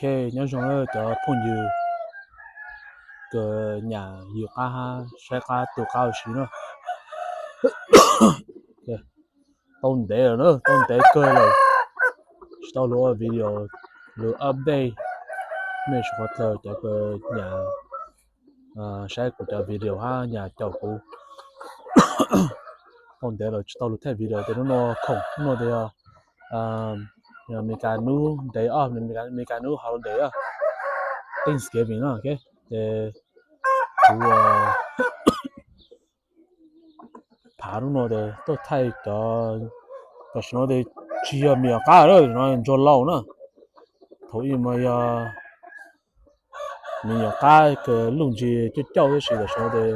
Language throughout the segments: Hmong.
Ok, nyob zoo na cov phooj ywg kws nyam yws qab hab saib qab tu qab ua si na. Tau ntev lawm na, tau ntev kawg lawm tsis tau lug ua video lug update mej suav qhov dlawg cov kws nyam saib kuv cov video hab nyam caum kuv. Tau ntev lawm tsis tau lug thaij video tes nub nua khoom nub nua tes yog Amelikas nub day off, Amelikas nub holiday, Thanksgiving na. Ces kuv phav nub nua tes tuaj thaij cov, tam sim no tes tsis yog me nyuam qab, ntsuag laus na. Thaum ub mas yog me nyuam qab kws luj ntsis cauj cauj tab sis tam sim no tes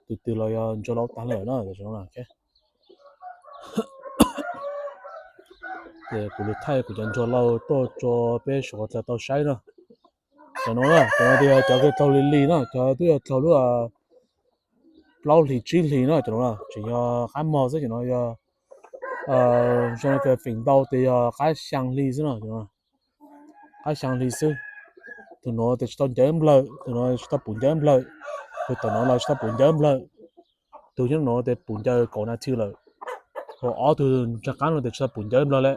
tus twg los yog ntsuag laus tag lawm na tam sim no. Ces kuv lug thaij kuv cov ntsuag laus tuaj rua peb suav qhov dlawg tau saib na. Cov no, cov no tes yog cov kws dlaug lig lig na, cov twb yog dlaug lub plaub hlis tsib hlis na, cov no tseem yog qab mog xwb, cov no yog zoo kws feem ntau tes yog qab xyaa hli xwb no, qab xyaa hli xwb. Tus no tes tsis tau ncaws nplawg, tus no tsis tau pum ncaws nplawg, tus tom no los tsis tau pum ncaws nplawg, tus nyob no tes pum ncaws kaum nas this lawm, ho ob tug nraag qaab no tes tsis tau pum ncaws nplawg le,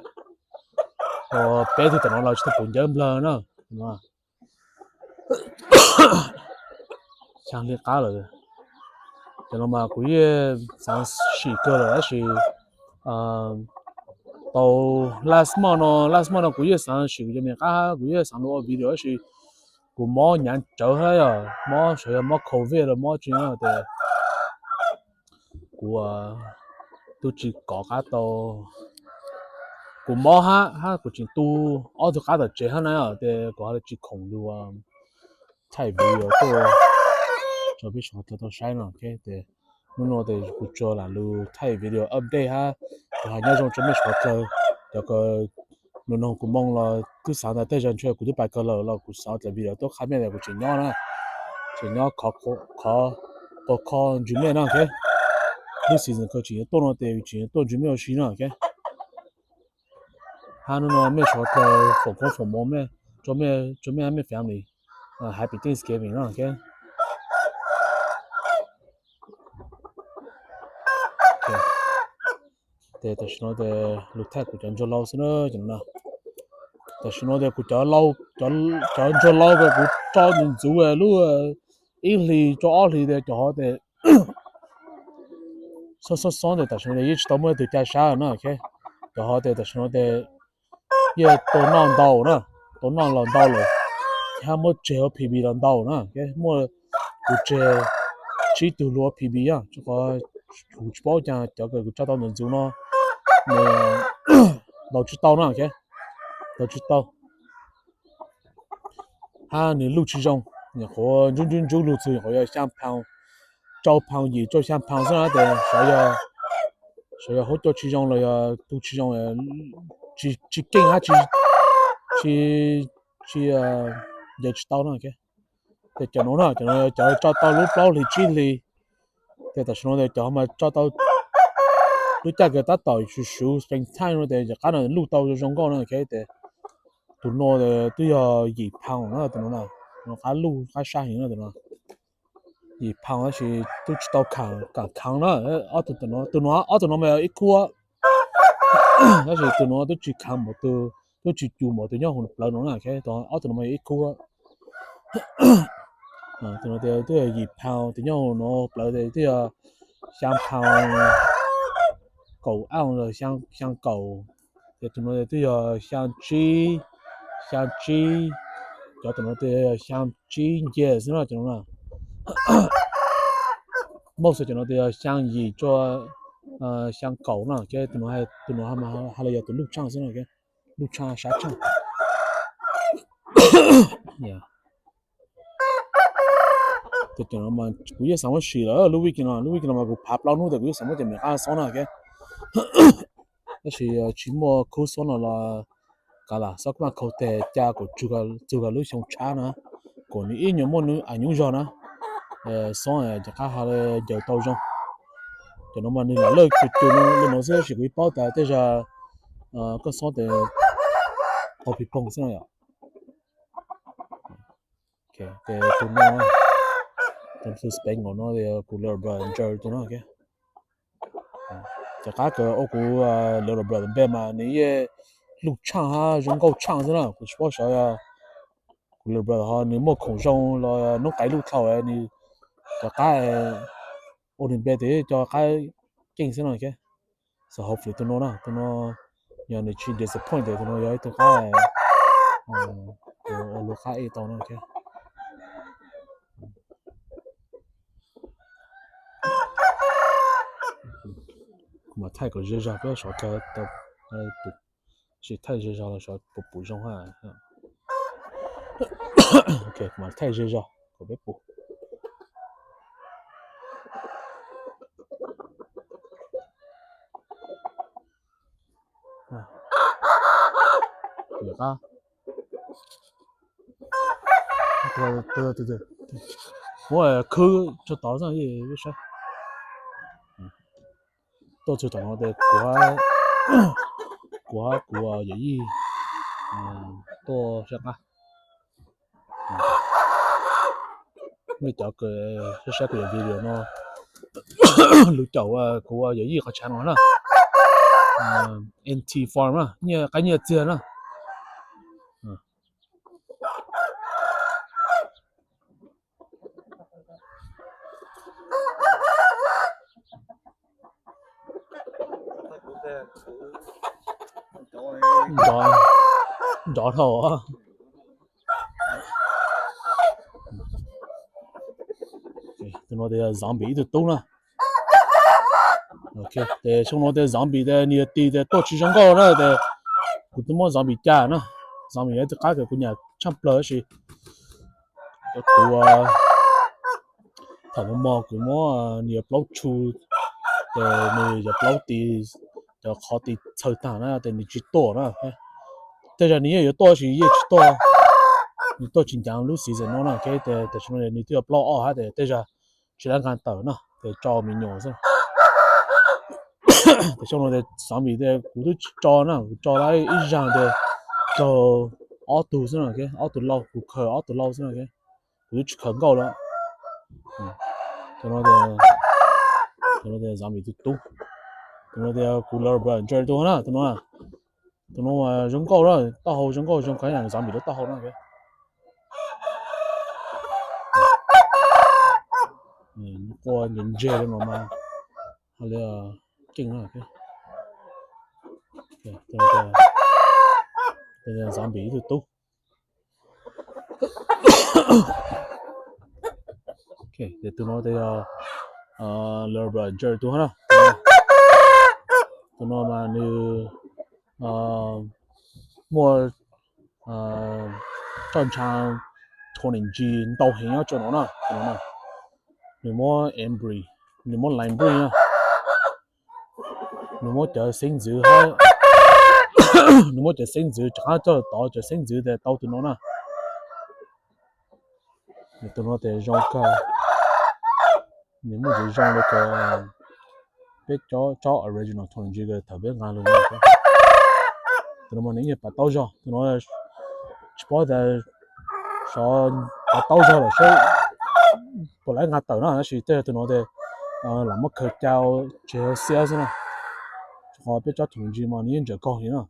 ho peb tug tom no los tsis tau pum ncaws nplawg na. Xyaa hli qab lawm. Cov no mas kuv yeej xaav sim kawg lawm tab sis tau last month no, last month no kuv yeej xaav sim kuv cov me nyuam qab, kuv yeej xaav lug ua video tab sis kuv mob hnyav tsawv hab yog mob, sav yog mob covid los mob tsi na tes kuv tub tsis kov qab tau. Kuv mob hab, hab kuv tseem tu ob tug qab tom tsev hab na tes kuv ho tsis khoom lug thaij video tuaj rua peb suav dlawg tau saib no. Tes nub nua tes kuv tsuas lam lug thaij video update hab kuv has nyob zoo rua mej suav dlawg. Cov kws nug noog kuv moo los kuj xaav tas tej zag ntshe kuv twb pais kawg lawm los kuv xaav tas video tuaj qha mej tas kuv tseem nyob na, tseem nyob khov, khov, khov, khov ntsws mej na. Lub season kws tseem yuav tuaj no tes tseem yuav tuaj ntsws mej ua si na. Hab nub nua mej suav dlawg foom koob foom moov mej, rua mej hab mej family happy Thanksgiving na. Tes tam sim no tes lug thaij kuv cov ntsuag laus xwb na. Tam sim no tes kuv cov, cov ntsuag laus tes kuv tso ntxuv ntxuv lub ib hlis rua ob hlis tes cov hov tes xob xob xob tes tam sim no tes yeej tsis tau muaj ib tug ca sab na. Cov hov tes tam sim no tes yeej tau noj ntau na, tau noj los ntau lawm, hab muab tseg ua P B los ntau na. Muaj kuv tseg tsib tug lug ua P B na, rua qhov kuv tsis paub cas cov kws kuv tso tau ntxuv ntxuv no nws ntaus tsis tau na, ntaus tsis tau. Hab nws luj tsis zoo, nyuam qhuav ntsub ntsub ntsub lug txug nyuam qhuav yog xyaa pound, rau pound yim rua xyaa pound xwb na tes xyov yog huab cua tsis zoo los yog tu tsis zoo, tsis keej hab tsis, tsis ncaws tsis tau na. Tes cov nuav na, cov nuav cov tso tau lub plaub hlis tsib hlis, tes tam sim no tes cov mas tso tau lub caij kws tab tom suv suv springtime no tes cov qab no luj tau zoo nkauj na. Tes tus nuav twb yog yim pound na, tus nuav na, qab luj qab sab heev na tus nuav. Yim pound tab sis twb tsis tau khaam khaam na. Tus nuav, ob tug nuav mas ib khub, tab sis tus nuav twb tsis khaam npaum tus, twb tsis cus npaum tus nyob huv plawv no na. Ob tug nuav mas yog ib khub. Tus nuav tes twb yog yim pound, tus nyob huv plawv tes twb yog xyaa pound kaum ounce, xyaa kaum. Ces tus nuav twb yog xyaa tsib, xyaa tsib, cov tus nuav tes yog xyaa tsib nce xwb no cov nuav na. Most cov nuav tes yog xyaa yim rua xyaa kaum no, ces tus nuav, tus nuav hab mas hab los yog tus luj tshaaj xwb no, luj tshaaj sab tshaaj. Tes cov nuav mas kuv yeej xaav muab sim lawm lub weekend no, lub weekend no mas kuv phav plaub hnub tes kuv yeej xaav muab cov me nyuam qab xob no. Tab sis tsis muaj khub xob no los kav lam xob kub maj khau teg ca kom txug kag lub xyoo tshab na, kom nws ib nyuag muaj nub a nyuj zog na, xob ces qab ha ncaws tau zoo. Cov nuav mas nws lam lawj cug cug li nuav xwb tab sis kuv yeej paub tas tej zag koj xob tes tau pig poog xwb no yom. Ces tus no, tus Spaniel no kuv little brother ntsaws tus no. Ces qab kawg ua kuv little brother npe mas nws yeej luj tshaaj hab zoo nkauj tshaaj xwb na. Kuv tsis paub xyov kuv little brother ho nws muaj khoom zoo los noob qais luj dlhau nws rov qab ua nws npe tes coj qab keej xwb no. So hopefully tus no na, tus no yog nws tsis disappoint tus no yog ib tug qab ua lub qab ej tau no. Kuv mam thaij kom ze zog peb sov kawg, tsis thaij ze zog los sov puas pum zoo ha. Kuv mam thaij ze zog kom peb pum. Muab khwb tso tod saib. Tuaj txug tom no tes kuv, kuv hab kuv yawm yij tuaj sab qab. Nej cov kws saib kuv yog video no, lug caum kuv yawm yij qhov chav no na, N T Farm na, nyiaj qab nyiaj txiag na. Nrov dhau. Tus no tes yog zombie ib tug tub na. Tes xyoo no tes zombie tes nws yog tis tes tuaj tsis zoo nkauj na tes kuv twb muab zombie ca na. Zombie yog ib tug qab kws kuv nyam tshaj plawg tab sis kuv thaum mos mos kuv muab nws yog plaub tshub, ces nws yog plaub tis, cov qhov tis txhaws tag na tes nws tsis tuaj na. Tej zag nws yeej yuav tuaj tab sis yeej tsis tuaj, nws tuaj tsis ncav lub season no na. Tam sim no nws twb yog plaub ob hab tes tej zag tsis lab nqa tawm no tes tso me nyuam xwb. Tes xyoo no tes zombie tes kuv twb tsis tso na, kuv tso lawm ib zaug tes raug ob tug xwb no, ob tug lauj, kuv khaws ob tug lauj xwb no, kuv twb tsis khaws nkauj lawm. Tus no tes zombie tus tub, tus no tes kuv little brother ntsaws tus na, tus no, tus no zoo nkauj na, taub hau zoo nkauj zoo kawg yam zombie lub taub hau na. Quaj ntse ntse li no mas hais li keej na. Zombie ib tug tub. Tes tus no tes yog little brother ntsaws tus na. Tus no mas nws muaj toj ntsha twenty G ntau heev nyob tso no na. Nws muab embry, nws muab line breed na. Nws muab cawv xeeb ntxwv hab, nws muab cawv xeeb ntxwv rov qab coj tod cawv xeeb ntxwv tes tau tus no na. Tus no tes zoo kawg, nws muaj ntsis zoo li kawg peb tsob original twenty G kawg thaum peb nqa lug. Tus no mas nws yeej pav taub zog, tus no tsis paub tas sov pav taub zog lawm saib puas lab nqa tawm na, tab sis tej zag tus no tes lam muab khaws ca tseg xiab xwb na. Ho peb tsob twenty G mas nws yeej ntsaws kaug li na.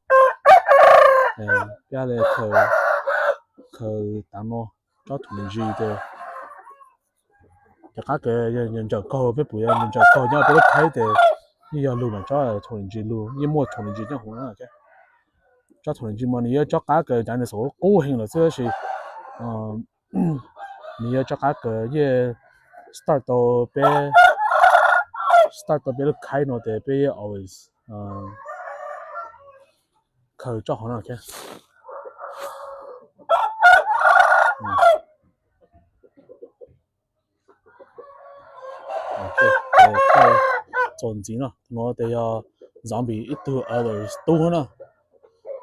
Peb le khaws tav no tsob twenty G tes cov qab kawg ntsaws kaug, peb pum yog ntsaws kaug nyob peb lub khaib tes yeej yog lug mas tsob twenty G lug, yeej muaj twenty G nyob huv na. Tsob twenty G mas nws yog tsob qab kawg cav nws xav qub heev lawm xwb tab sis nws yog tsob qab kawg yeej start tau peb, start tau peb lub khaib no tes peb yeej always khaws tsob hov no. Txuas ntxiv no, tus no tes yog zombie ib tug others tub na.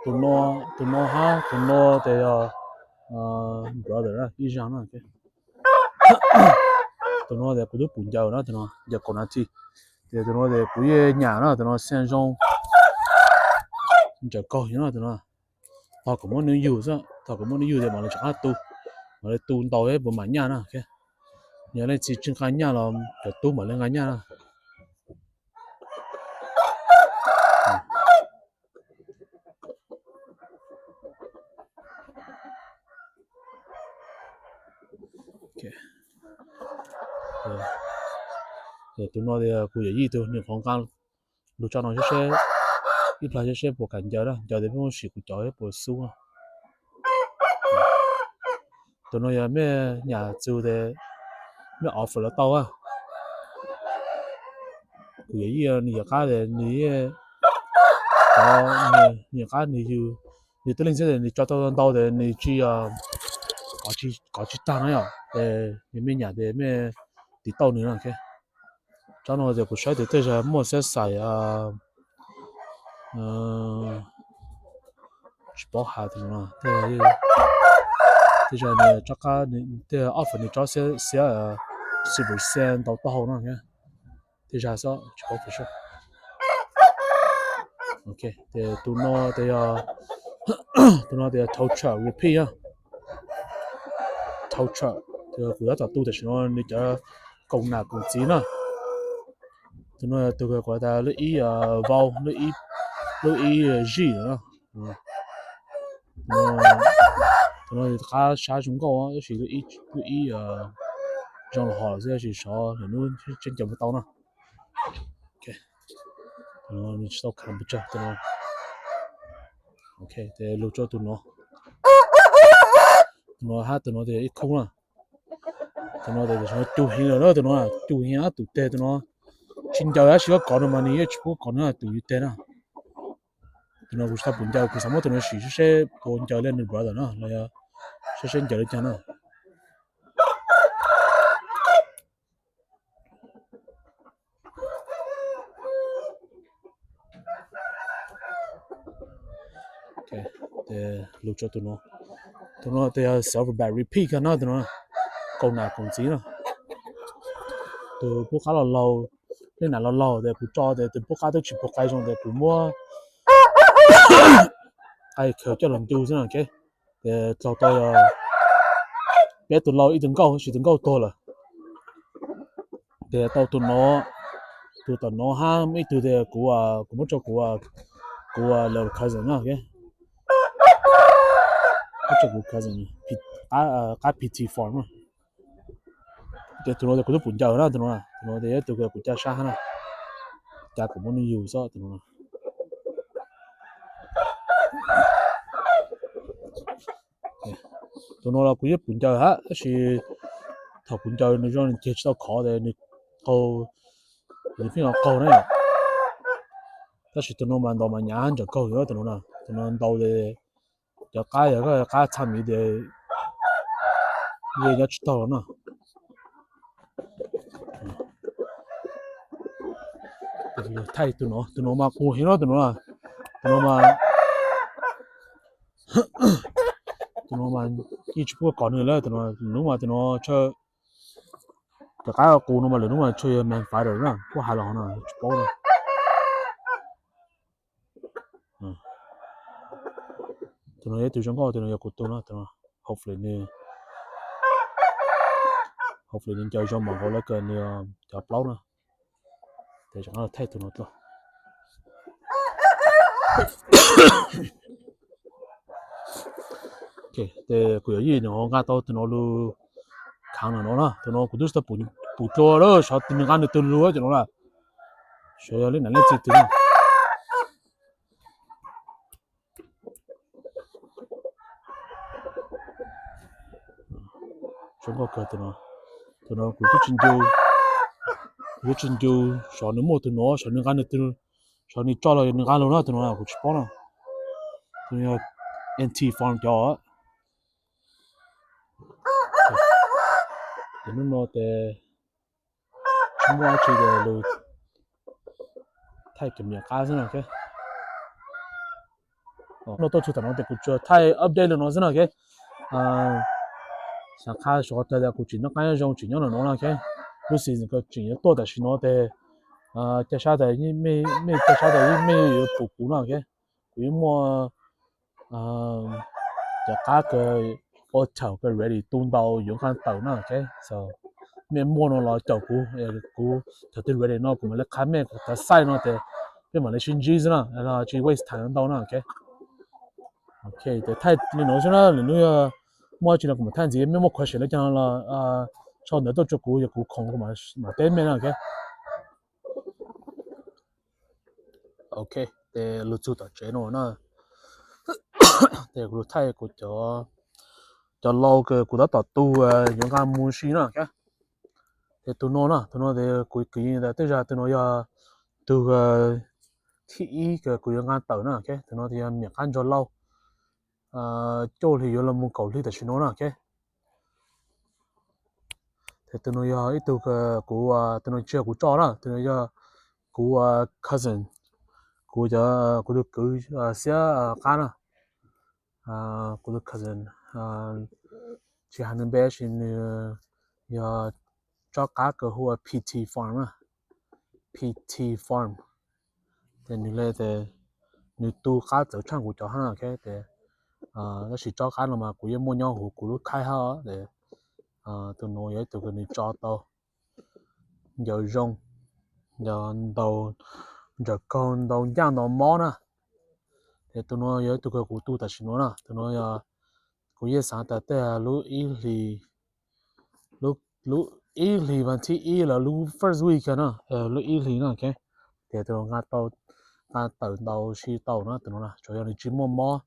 Tus no, tus no hab tus no tes yog brother ib zaug na. Tus no tes kuv twb pum ncaws na, tus no ncaws kaum nas this. Tes tus no tes kuv yeej nyam na, tus no xeeb zoo ntsaws kaug heev na tus no. Thaum kuv muab nws yug xwb, thaum kuv muab nws yug tes mam li rov qab tu. mam li tu ntau thiab puas mam nyaj na. Yog leej txiv tsis nqa nyaj los cov tub mam li nqa nyaj na. Tus no tias kuv yawm yij tus nws qhov nqa lug tso no seb, ib plag seb puas kam ncaws na, ncaws tias peb muab sim kuv cov puas xub na. Tus no yog mej nyam txug tes mej offer los tau a. Kuv yawm yij nws yawm qab tes nws, nws yawm qab nws yug, nws twb leej xwb tes nws tso tau ntau tes nws tsis, kov tsis tag no yom, tes nws mej nyam tes mej tiv tauj nws no. Tsob no tes kuv saib tes tej zag muaj xab xais, tsis paub has tus no, tej zag nws tsob qab, tej offer nws tsob xiab, xiab, silver sand ntau taub hau no. Tej zag xwb tsis paub for sure. Ok, tes tus no tes yog, tus no tes yog tow truck repeat, tow truck, kuv yuav tom tu tam sim no nws cov koom nam koom txiv na. Tus no tus kuv tas lub ib vau, lub ib zij na. Tus no qab sab zoo nkauj tab sis lub ib zoo los hos xwb tab sis sov lwm hnub tseeb caum mus tau na. Tus no nws tsis tau khav pes tsawg tus no. Ok, tes lug rua tus no. Tus no hab tus no tes ib khub na. Tus no tes cug heev lawm na, tus no cug heev hab tus teg tus no tsis ncaws tab sis kov no mas nws yeej tsis pub kov no tus yug teg na. Tus no kuv tsis tau pum ncaws, kuv xav muab tus no sim seb puas ncaws li nws brother na los yog seb seb ncaws li cas na. Lug rua tus no, tus no tes yog silverback repeat kawg na, tus no koom nam koom txiv na. Tus pub qab los laug, leej nam los laug tes kuv tso tes tus pub qab twb tsis puas qai zoo tes kuv muab qai khaws coj los ncu xwb na. Tes txog tau yog peb tus laug ib tug nkauj tab sis tus nkauj tuag lawm. Tes tau tus no, tus tom no hab muaj ib tug tes kuv, kuv muab rua kuv, kuv lawv cousin na, muab rua kuv cousin qab P T farm na. Tes tus no tes kuv twb pum ncaws na, tus no, tus no tes yog tus kuv ca sab hab na, ca kuv muab nws yug xwb tus no. Tus no los kuv yeej pum ncaws hab tab sis thaum kuv ncaws nws zoo nws ceg tsis tau khov tes nws qaug, nws pheej qaug na. Tab sis tus no mas ntaus mas hnyav ntsees kaug tus no, tus no ntaus tes cov qab yog koj qab txha miv tes yeej nyob tsis taug no. Thaij tus no, tus no mas qus heev na tus no, tus no mas, tus no mas yeej tsis pub kov nws lawm tus no, lwm hnub mas tus no, cov qab qus no mas lwm hnub mas tsuas yog man fighter na, kuj has los no tsis paub na. Tus no yog ib tug zoo nkauj, tus no yog kuv tug na, tus no hopefully nws, hopefully nws ncaws zoo mam nkaus lawv kws nws cov plaub na. Tes thaij tus no dlua. Tes kuv yawm yij nws ho nqa tau tus no lug khaav no na, tus no kuv twb tsis tau pum dlua lawm, xyov nws nqa nws twg lug tus no na, xyov yog leej nam leej txiv twg na. Zoo nkauj kawg tus no, tus no kuv twb tsis ncu, kuv twb tsis ncu, xyov nws muaj tus no, xyov nws nqa nws twg, xyov nws tso los nws nqa lug na, tus no kuv tsis paub na. Tus no yog N T farm cov. Tes hnub no tes tsis muaj dab tsi tes lug thaij cov me nyuam qab xwb na. No tuaj txug tam no tes kuv tsuas thaij update li no xwb na. Xaav qha suav qhov tag tias kuv tseem noj qab nyob zoo tseem nyob no no na. Lub season ko tseem yuav tuaj tam sim no tes ca sab tas, mej ca sab tas mej yuav pum kuv no. Kuv yeej muaj cov qab kws ua thaum kawg ready tu ntau yuav nqaa tawm na, ok. So mej muaj no los caum kuv, kuv thaum twg ready no kuv mam li qha mej, kuv thav xaij no ces peb mam li sib ntsib xwb na, tsis waste time ntau na, ok. Ok, ces thaij li no xwb na, lwm hnub yog muaj tsi no kuv mam thaij ntxiv, mej muaj question li cas no los sau ntawv tuaj rau kuv, yog kuv khoom kuv mam teb mej na, ok. Ok, ces lug txug tom tsev no na, ces kuv lug thaij kuv cov, cov lau kws kuv tab tom tu yuav nqaa mus si na. Ces tug no na, tug no ces kuv kwv yees tas tej zag tug no yog tug thib ib kws kuv yuav nqaa tawm na, ok. Tug no yog miam qab ntsug lauj, cuaj hli yuav lug mus kaum hli tam sim no na, ok. Ces tug no yog ib tug kuv, tug no tsis yog kuv tso na, tug no yog kuv cousin, kuv cov, kuv tug kwv xiab qab na. Kuv tug cousin, tsis has nws npe tab sis nws yog tsob qab kws hu ua P T Farm na, P T Farm. Ces nws le ces nws tu qab txawv tshaj kuv cov hab, ces tab sis tsob qab no mas kuv yeej muaj nyob huv kuv lub khaib hab. Ces tug no yog ib tug kws nws tso tau ncaws zoo, ncaws ntau, ncaws kaug ntau ncaj ntau mob na. Ces tug no yog ib tug kws kuv tu tam sim no na, tug no yog kuv yeej xaav tas tej lub ib hlis, lub ib hlis vas thib ib los lub first week na, lub ib hlis na, ok. Ces tug no nqaa tau, nqaa tawm ntau si tau na, tug no na tsuas yog nws tsis muaj mob,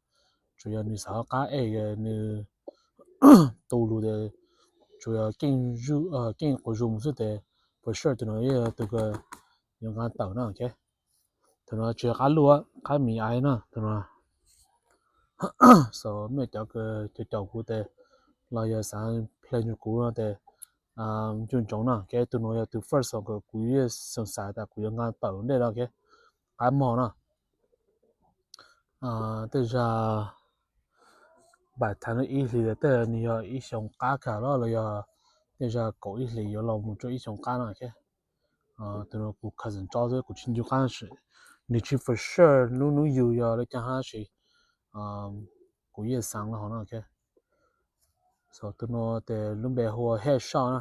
tsuas yog nws xav qab ej, nws tu lug ces tsuas yog keej quas zug mus xwb ces for sure tug no yog tug kws yuav nqaa tawm na, ok. Tug no tsis yog qab luj, qab mi ai na, tug no. So mej cov kws caum kuv tes los yog xaav play nrug kuv no tes nco ntsoov na, ok. Tug no yog tug first kws kuv yeej xav tas kuv yuav nqaa tawm ntej no, ok. Qab mog na. Tej zag npaum thaum lub ib hlis tej nws yog ib xyoo qab kag los los yog tej zag kaum ib hlis yuav los mus rau ib xyoo qab na, ok. Tug no kuv cousin tso xwb, kuv tsis ncu qab, nws tsis for sure lub hnub yug yog li cas hab sis kuv yeej xaav los hov na, ok. So tug no tes lub npe hu ua Headshot na.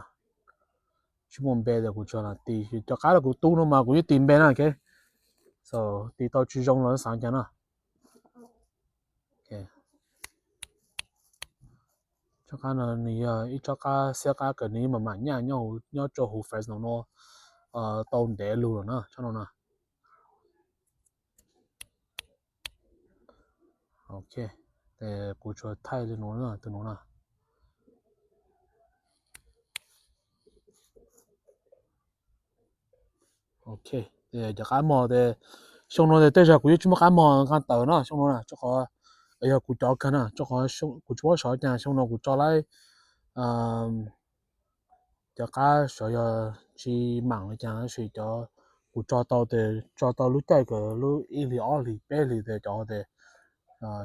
Tsis muaj npe tes kuv tsuas lam tis, cov qab los kuv tu no mas kuv yeej tis npe na, ok. So tis tau tsis zoo los xaav cas na. Tsob qab no nws yog ib tsob qab xiab qab kws nws mam mam nyaj nyob rau huv Fresno no tau ntev lug lawm na, tsob no na. Ok, tes kuv tsuas thaij li no na, tug no na. Ok, cov qab mog tes xyoo no tes tej zag kuv yeej tsis muaj qab mog nqaa tawm na xyoo no na, rau qhov yog kuv cov kag na, rau qhov kuv tsis paub sav cas xyoo no kuv tso laib cov qab sav yog tsis maam li cas tab sis cov kuv tso tau tes tso tau lub caij kws lub ib hlis ob hlis peb hlis tes cov tes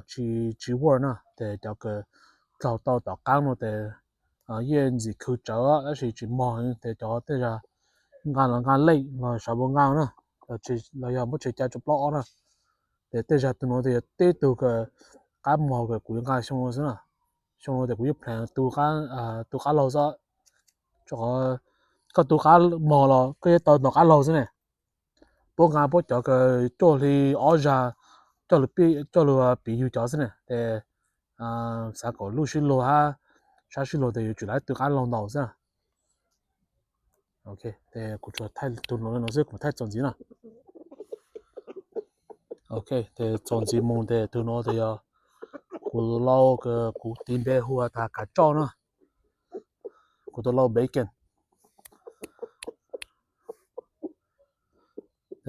tsis, tsis work na, tes cov kws dlaug tau tom qaab no tes yeej ntxim khwv tsawv tab sis tsis mog tes cov tej zag nqaa los nqaa late los sav npua nqaa na, los yog muab tshem ca rau plaub ob na. Tes tej zag tug no tes yog tib tug kws qab mog kws kuv yuav nqaa xyoo no xwb na. Xyoo no tes kuv yuav plan tu qab laug xwb, rau qhov koj tu qab mog los koj yuav tau ntau qab laug xwb ne. Puab nqaa puab cov kws cuaj hli ob zag, coj lug piv yug cov xwb ne, tes xav kom lub sib luag hab sab sib luag tes yuav tsum laib tu qab laug ntau xwb. Ok, tes kuv tsuas thaij tug no li no xwb, kuv thaij txuas ntxiv na. Ok, tes txuas ntxiv moog tes tug no tes yog kuv lau, kuv tis npe hu ua tas Kav Tsoj na, kuv tus lau Bacon.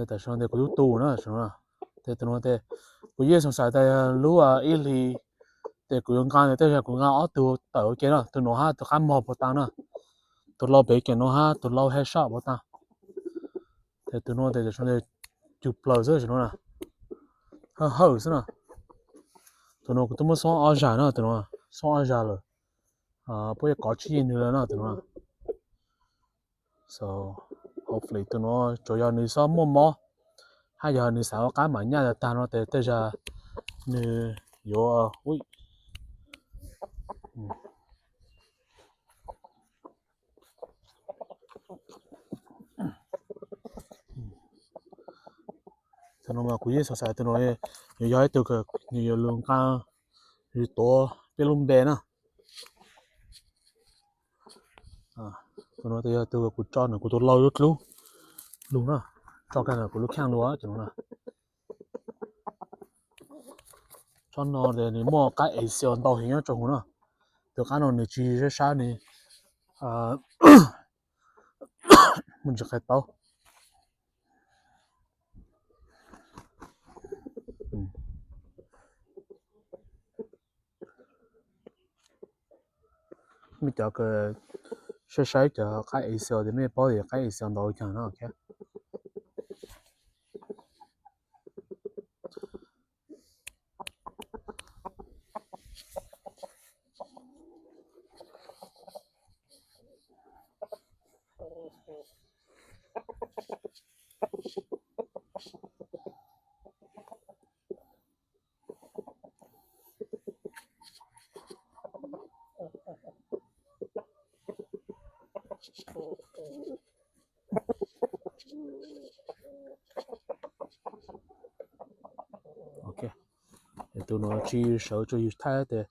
Tam sim no tes kuv tub tu na, tes tug no tes kuv yeej xav tas lub ib hlis tes kuv yuav nqaa tes tej zag kuv nqaa ob tug tawm ua ke na, tug no hab tug qab mog puag ta na, tus lau Bacon no hab tus lau Headshot puag ta. Tes tug no tes tam sim no cug plawg xwb tam sim no na, hawj hawj xwb na. Tug no kuv tub muab xoob ob zag na, tug no xoob ob zag lawm, puab yuav kov tsib yig nwg lawm na tug no. So hopefully tug no tsuas yog nwg xob muaj mob hab yog nwg xav ua qab maam nyaj tag tag no tes tej zag nwg yuav, Tus no mas kuv yeej xav xav tus no nws yog ib tug nws yuav lug nqa, nws tuav peb lub npe na. Tus no yog tus kuv tso nws kuv tus lau lub dlub lug na, tso kiag nws kuv lub kheej lug tus no na. Tsob no nws muaj qab A C L ntau heev nyob rau hauv na. Tus qab no nws tsis sab sab nws muaj ntsis qhia tau. Mej cov saib saib cov qab A C L tias mej paub tias qab A C L ntau li cas no. Ok, tus no tsis sawv tso yus thaij,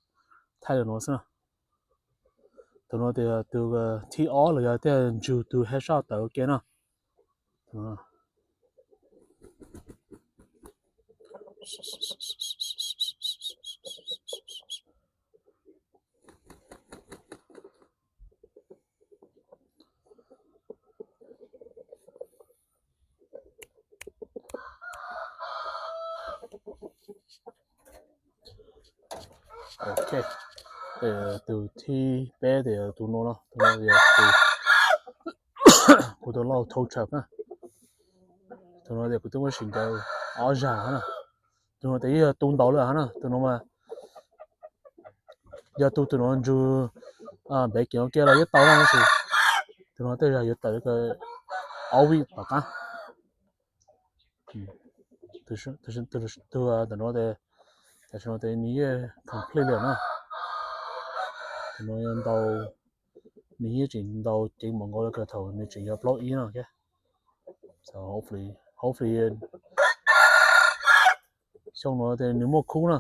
thaij li no xwb na. Tus no tias tus thib ob los yog tias ntsug tus headshot tawm ua ke na. Ok, tus thib peb tias tus no no, tus no tias kuv tus lau tow truck na. Tus no tias kuv twb muab sim ncaws ob zag na. Tus no tias yog tu ntau lawm na, tus no mas yog tu tus no ntsug npev kev ua ke los yeej tau na, tab sis tus no tej zag yuav tawm ob vij tom qab. Tus no, tam sim no nws yeej complete lawm na. Tus no yog ntau, nws yeej tseem ntau ceev npaum nkaus li thaum nws tseem yog plaub ib no. So hopefully, hopefully xyoo no nws muaj khub na,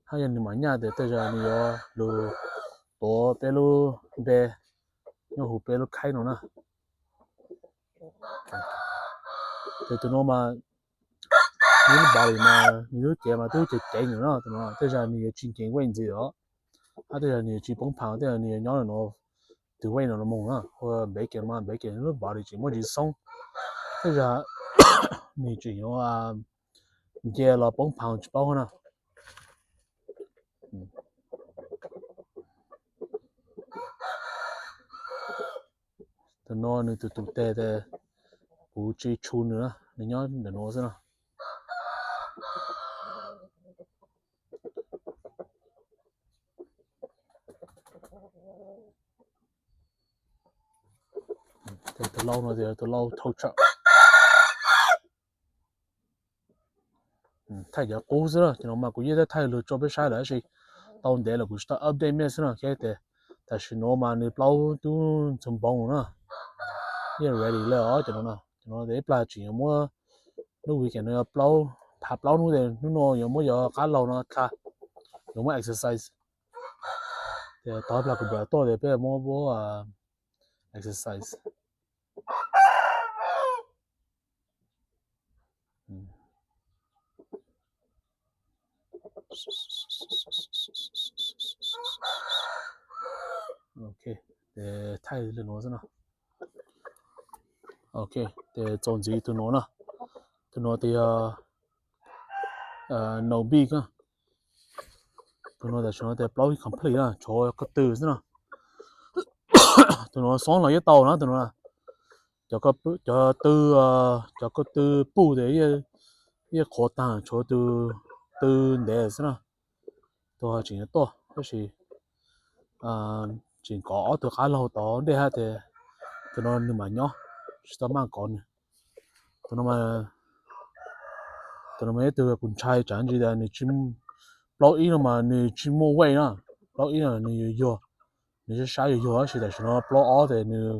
hab yog nws mam nyaj tias tej zag nws yuav lug tuav peb lub npe nyob huv peb lub khaib no na. Ces tus no mas nws lub body mas nws lub cev mas twb ceev ceev lawm na, tus no tej zag nws yuav tsis nceev weight ntxiv os, hab tej zag nws yuav tsis poob phav, tej zag nws yuav nyob no, tus weight no mus na, ua npev kev mas npev kev, nws lub body tseem muaj ntsis xoob, tej zag nws tseem yuav nce los poob phav tsis paub na. Tus no nws tus tus teg tas kuv tsis tshua nws na, nws nyob ntawm no xwb na. Tus lau no tias tus lau tow truck. Thaij cov qub xwb na, ces no mas kuv yeej thaij lug tso peb saib lawm tab sis tau ntev lawm kuv tsis tau update mej xwb na. Ces tam sim no mas nws plaub tub ntxhov npoov na, yeej ready lawm os. Ces no, ces no ib plag tseem yuav muab, lub weekend no yog plaub, phav plaub hnub, ces hnub no yuav muab cov qab laug no dlha, yuav muab exercise. Ces tau ib plag kuv pab tuaj ces peb muab exercise. Ok, ces thaij li no xwb no. Ok, ces txuas ntxiv tus no na. Tus no tias no big na. Tus no tam sim no tias plaub complete na, tshuav ko tw xwb na. Tus no xoob los yeej tau na, tus no cov ko tw, cov ko tw puj tias yeej qhuav tag, tshuav tus tw ntev xwb na. Tus tseem yuav tuaj tab sis tseem kov ob tug qab laug tod dej hab tias tus no nws mam nyob, tsis tau maj kov nws. Tus no, tus no mas ib tug kuv ntshai tsam ntsis tias nws tsis, plaub ib no mas nws tsis muaj weight na. plaub ib no nws yuag yuag, nws sab sab yuag yuag tab sis tam sim no plaub ob ces nws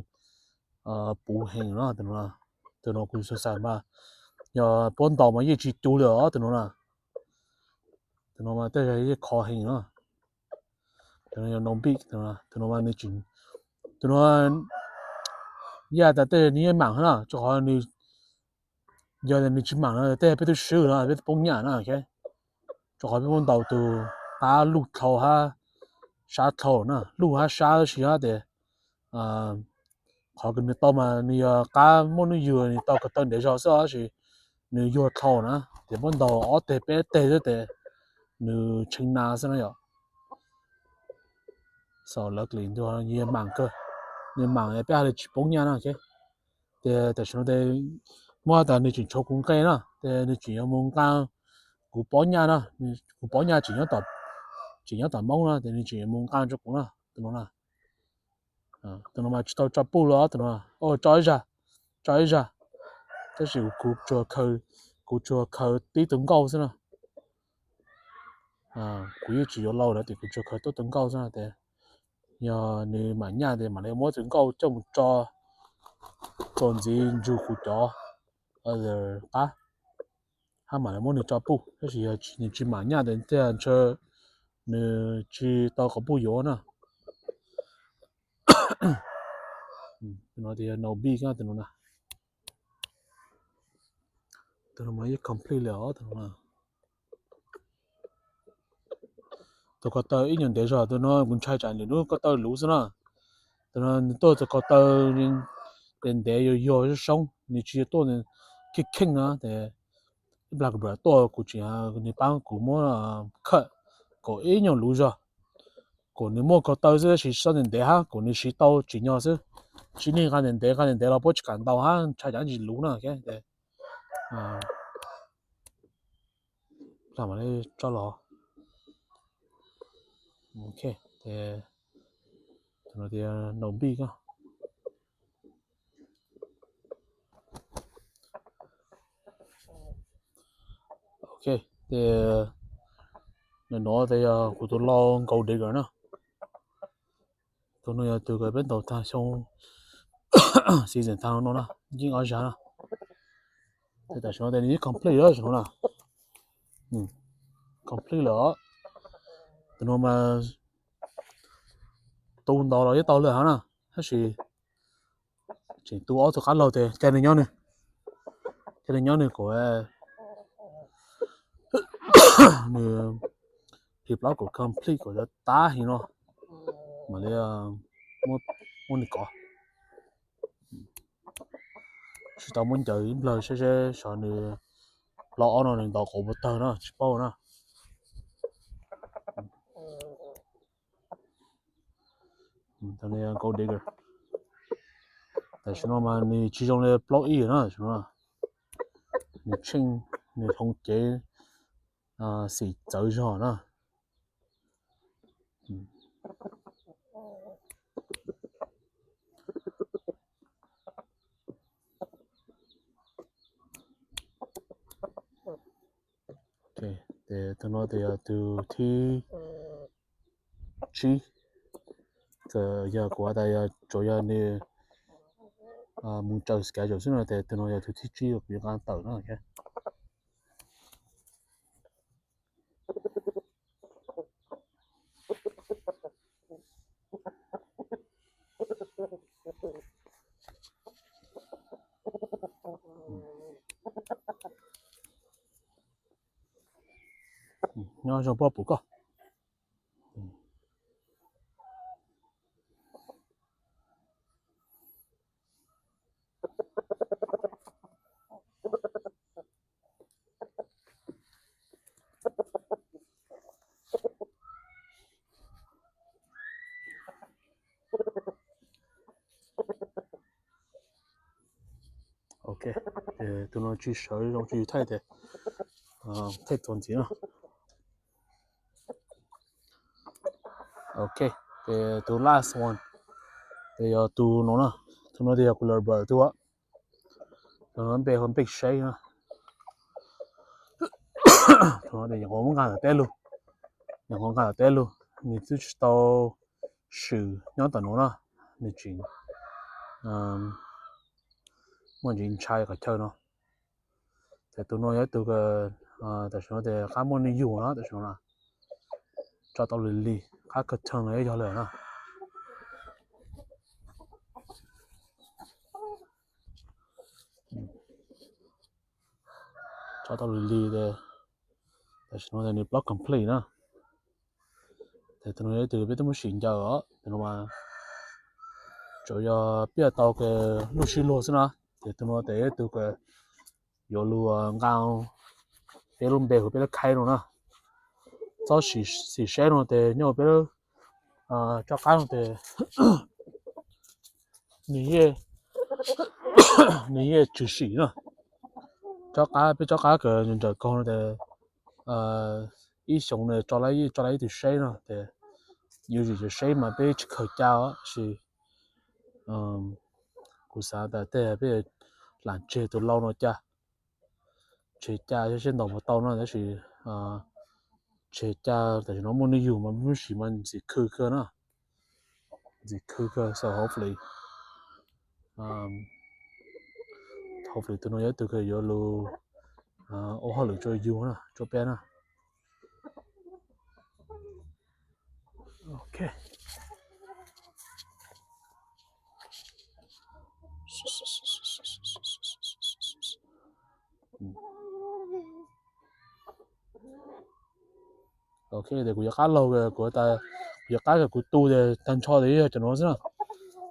puv heev no. Tus no kuv xav xav mas yog puab ntaus mas yeej tsis tu li os tus no na. Tus no mas tej zaum yeej khov heev no. Tus no yog no big, tus no mas nws tsis, tus no yaj tas tej nws yeej maam na, rau qhov nws, yog nws tsis maam no tej peb twb swb no, peb twb poob nyaj na. Rau qhov peb muab ntaus tus qab luj dlhau hab sab dlhau na, luj hab sab tab sis hab tias qhov nws tau mas nws yog qab muaj nub yug nws tau ko taw ntev zog xwb tab sis nws yuag dlhau na, ces muab ntaus ob teg peb teg xwb ces nws tshee na xwb na yom. So luckily nws maam kawg, nws maam peb hab li tsis poob nyaj na. Ces tam sim no ces muab tas nws tseem tshuav kuv nqe na, ces nws tseem yuav mus nqa kuv pob nyaj na, kuv pob nyaj tseem nyob tom Moob na, ces nws tseem yuav mus nqa rau kuv na, tus no na. Tus no mas tsis tau tso puj los tus no, tso ib zag, tso ib zag, tab sis kuv tsuas khaws, kuv tsuas khaws tib tug nkauj xwb na. Kuv yeej tsis yuav lauj na, ces kuv tsuas khaws tib tug nkauj xwb na. Ces yog nws maam nyaj ces mam li muab tus nkauj coj mus tso txuas ntxiv ntsug kuv cov other qab, hab mam li muab nws tso puj. Tab sis yog nws tsis maam nyaj ces tej ntshe nws tsis tau qhov puj yuav na. Tus no tias no big tus no na. Tus no mas yeej complete li os tus no na. Tus ko taw ib nyuag ntev zog, tus no kuv ntshai tsam lwm hnub ko taw luv xwb na. Tus no nws tuaj tus ko taw ntev ntev yuag yuag soob soob, nws tsis tuaj kheej kheej na. Ib plag kuv pam tuaj kuv tseem, nws paab kuv muab khawm kom ib nyuag luv zog, kom nws muaj ko taw xwb tab sis xob ntev ntev hab kom nws siv tau tsim nyog xwb. Siv nej nqa ntev ntev nqa ntev ntev los puab tsis kam ntaus hab ntshai tsam tsis luv na. Plag mam li tso los. Ok, tus no tias no big. Ok, ces nws nuav tes yog kuv tus lau gold digger na. Tus no yog tus kws peb ntaus tag xyoo season tag no na, yeej ob zag na. Ces tam sim no tes nws yeej complete lawm, tam sim no na, complete lawm. Tus no mas tu ntaus los yeej tau lawm hab na, tab sis tseem tu ob tug qab laug tes caij nws nyob nws, caij nws nyob nws kom nws hli plaub kom complete kom tab heev no mam li muab nws kov. Tsis tau muab ncaws ib nplawg seb seb xyov nws plaub ob no nws ntaus qauv puas tawg no tsis paub na. Gold digger. Tam sim no mas nws tsis zoo li plaub ib na, tam sim no nws tsheej, nws hloov cev xim txawv zog na. Ok, tes tug no tes yog tug thib tsib. Txawm yog kuv has tas yog tsuas yog nws mus tsaws schedule xwb no tes tug no yog tug thib tsib uas kuv yuav nqa tawm no. Nyob zoo, puab pum koj. Ok, tus no tsis sawv zoo tsis yus thaij tes thaij txuas ntxiv no. Ok, tes tus last one tes yog tus no na. Tus no tes yog kuv lawv npawm tus, tus no npe hu npej saib na. Tus no tes nyuam qhuav muab nqa tom teb lug, nyuam qhuav nqa tom teb lug. nws twb tsis tau swm nyob tom nuav na, nws tseem muaj ntsis ntshai qhov chaw no. Ces tus no yog ib tug tam sim no ces qab muaj nyiaj yug no tam sim no na, tso tau lig lig, qab kawg theej no yog lawm na. Tso tau lig lig, tam sim no nws plaub complete na. Ces tus no yog ib tug peb twb muab sim ncaws os, tus no mas tsuas yog piaj tau lub sij luag xwb na. Ces tus no ces yog ib tug yuav lug nqa peb lub npe hu peb lub khaib no na. Txhob xim saib no ces nyob peb lub tsob qab no ces nws yeej tshwm sim na. Tsob qab, peb tsob qab kws nws nrawm kaug no ces ib xyoo nws tso lawm, tso lawm ib tug saib no ces yuav tsum yog saib mas peb tsis khaws ca os, tab sis kuv xav tas tej peb lam tseg tus lau no ca, tseg ca seb ntaus puas tau no, tab sis tseg ca tam sim no muaj nyiaj yug mas muab sim mas ntxim khw kawg na, ntxim khw kawg, so hopefully, hopefully tus no yog ib tug kws yuav lug ua hauj lwm rua yug na, rua peb na. Ok. Ok, ces kuv yuav qab laug, kuv yuav qab kuv tu ces tag nrho ces yog cov no xwb na,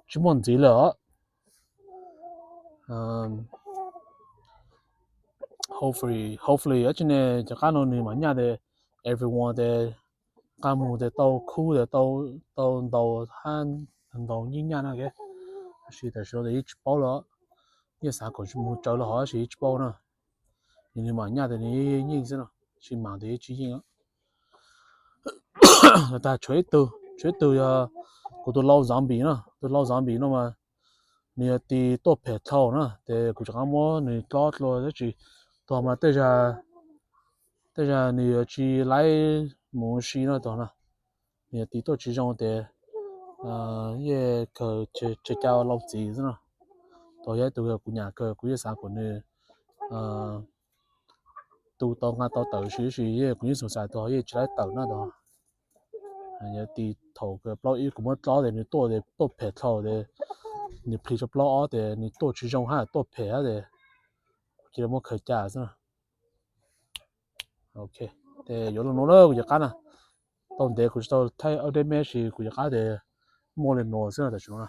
tsis muaj ntxiv lawm os. Hopefully, hopefully dab tsi ne, cov qab no nws mam nyaj ces everyone ces nqa mus ces tau khub ces tau ntaus hab ntaus nyiaj nyaj na. Tab sis tam sim no ces yeej tsis paub lawm, yeej xav kom mus tsaws los hov tab sis yeej tsis paub na. Nws mam nyaj ces nws yeej yeej xwb no, tsis mam ces yeej tsis yeej. Tag tshuav ib tug, tshuav ib tug yog kuv tus lau zombie na, tus lau zombie no mas nws yog tis tuaj phem dhau na, ces kuv rov qab muab nws dlob dlua tab sis tog mas tej zag nws yuav tsis laib mus ua si no tog na. Nws yog tis tuaj tsis zoo ces yeej kawg tseg ca lau txiv xwb no. Tog yog ib tug kuv nyam kawg, kuv yeej xav kom nws tu tau nqa tau tawm sis, tab sis yeej kuv yeej xav tog yeej tsis laib tawm na tog. Yog tis thaum plaub ib kuv muab dlob ces nws tuaj ces tuaj phem dhau ces nws plhis rau plaub ob ces nws tuaj tsis zoo hab tuaj phem hab ces kuv cia li muab khaws ca xwb na. Ok, ces yuav lug nuav na kuv cov qab na. Tau ntev kuv tsis tau thaij update mej sis kuv cov qab ces muaj li nuav xwb na tam sim no na.